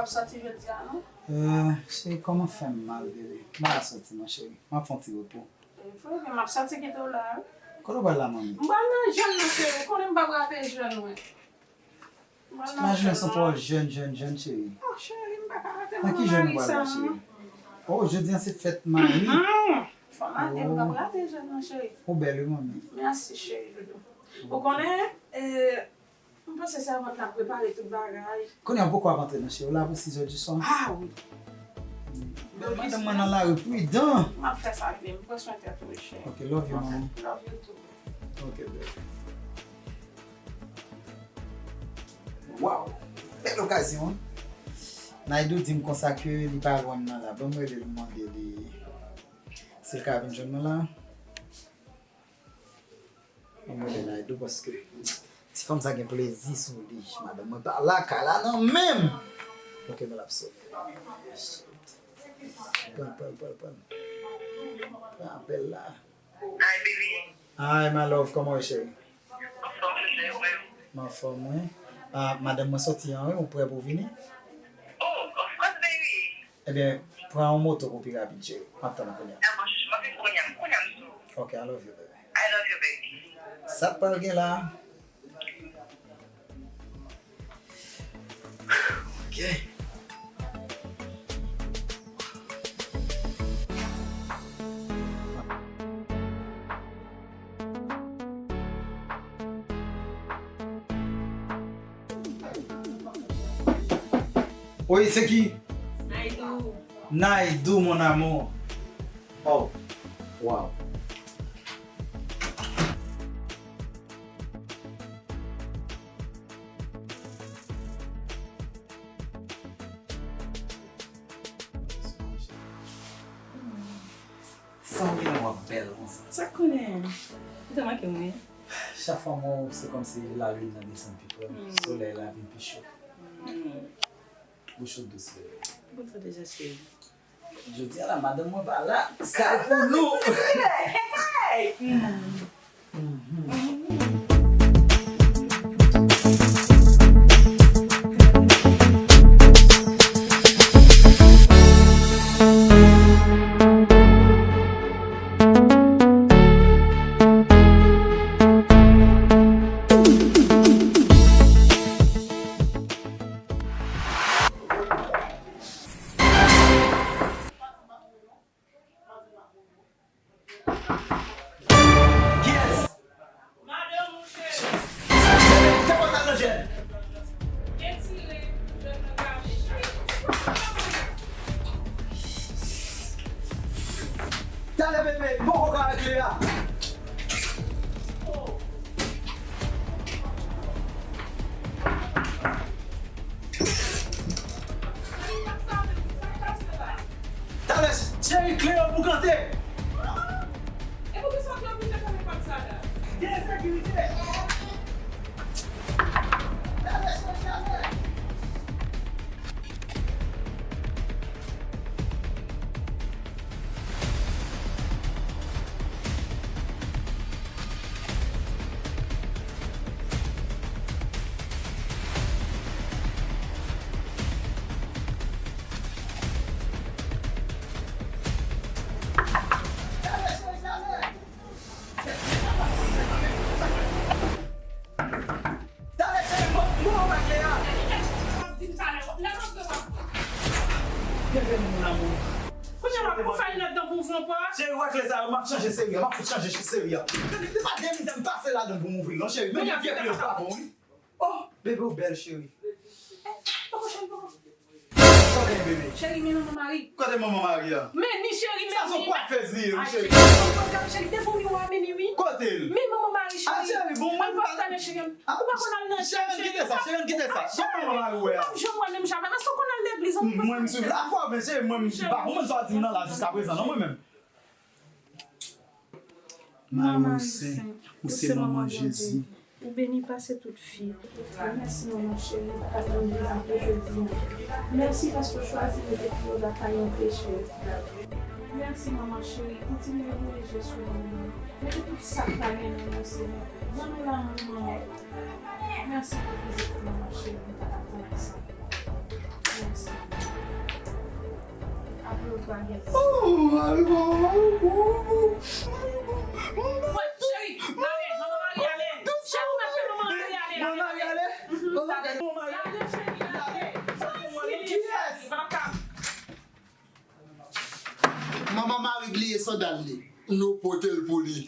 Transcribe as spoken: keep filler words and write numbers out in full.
Sòti jodi a, non? Euh, cheri, kòman fè m mal, bebe? M pa ka sòti, non, cheri. M ap fè yon ti repo. E vre, men m ap sòti kite w la, wi. Kote w pral la, manmi? M pral nan jèn nan, cheri. Ou konnen m p ap rate jèn, mwen. M pral nan jèn nan. Imajine se yon pawòl jèn, jèn, jèn, cheri. Oh, cheri, m pa ka rate manman mari sa, non. Nan ki jèn ou pral la, cheri? Oh, jodi a se fèt mari. Fò m ale, m p ap rate jèn nan, cheri. Ou bèl, wi, manmi. Mèsi, cheri doudou. Ou konnen, eh, m panse sèvant la prepare tout bagay. Kounye a, ou poko ap antre non, cheri, ou la pou sis è di swa. Ah wi. Madanm mwen nan lari, pridan. M ap fè sa, bebe, m pran swen tèt ou, cheri. Ok, love you, manmi. Love you too. Ok, bebe. Wow! Bèl okazyon, wi. Naidoo di m konsa ke li pa wè m nan la. Ban m rele l, m mande li si l ka vin jwenn mwen la. Ban m rele Naidoo paske ti fanm sa gen plezi sou li. Madanm mwen pa lakay la nan menm. Ok, men l ap sone. Pran, pran, pran, pran. Pran apèl la. Hi, baby. Hi, my love. Kòman w ye, cheri? Anfòm, cheri, ou menm? M anfòm, wi. Ah, madanm mwen soti an, wi. Ou prè pou w vini? Oh, of course, baby. Ebyen, pran yon moto pou pi rapid, cheri. M ap tann ou kounye a. Dakò, chouchou, m ap vin kounye a, kounye a m sou. Ok, I love you, baby. I love you, baby. Sa k pral gen la? Ok. Wi, se ki? Naidoo. Naidoo, mon amour. Oh, wow. Sa w gen w ap bèl konsa. Sa k konnen? Ou te manke mwen. Chak fwa m wè w, se kòmsi lalin nan desann pi pre. Mm. Solèy la vin pi cho. Mm. Bouch ou dous, bebe. Ou konn sa deja, cheri. Jodi a la, madanm mwen pa la. Kay pou nou. Hey! Kiyès? Madanm ou cheri. Fè pòt la nan jèn. Retire jèn nan kache. Talè bebe, m poko ka regle a. Talè, cheri, kle yo boukante. E poukisa w te oblije fèmen pòt sa la? Gen ensekirite. Talè, cheri, talè. Talè, cheri, mwen, mwen, mwen, mwen, mwen. Byenveni, mon amour. Kounye a w ap fè ladan pou ouvri yon pòt? Cheri, w wè kle sa yo, m ap chanje seri a, m ap fout chanje seri a. Li pa gen mizè, m pase ladan pou m ouvri l, non, cheri. Men gen vye kle yo pa bon, wi. Oh, bebe, w bèl, cheri. Poko, cheri, poko. Sa w gen, bebe? Cheri, men manman mari. Kote manman mari a? Men ni, cheri, men ni. Sa se yon kwafèz li ye, wi, cheri. Cheri, devan miwa, men ni, wi. Kote l? Men manman mari, cheri. Ah, cheri, bon, mwen pa. Cheri, ou pa konn al nan jèn, cheri. Cheri, kite sa, cheri, kite sa. Bon, manman mari, wè a. Ou pa janm wè menm jan avè m. Èske w konn al legliz, ou konn fè. Mwen, m swiv lafwa, men cheri, mwen, m pa konprann sa w di m nan la jiskaprezan, non, mwen menm. Mari ou sen, ou se manman Jezi. Ou beni pase tout fi. Mèsi, manman cheri, pou kado vizit ou jodi a. Mèsi paske w chwazi mete pi wo lakay yon peche. Mèsi, manman cheri, kontinye voye je sou nou. Mete tout sa k pa gen nan nou, Senyè. Ban nou lanmou, manman. Mèsi pou vizit ou, manman cheri, m pa ka konnen sa. Oh, mari, mari, mari, mari. Mwen, cheri, ale, manman mari, ale. Cheri, ou mèt fè manman mari ale, ale. Manman mari ale. Mhm, ale. Manman mari ale. Ale, cheri, ale. Sa ki li? Yes. Li pa ka. Manman mari bliye sandal li. Nou pote l pou li.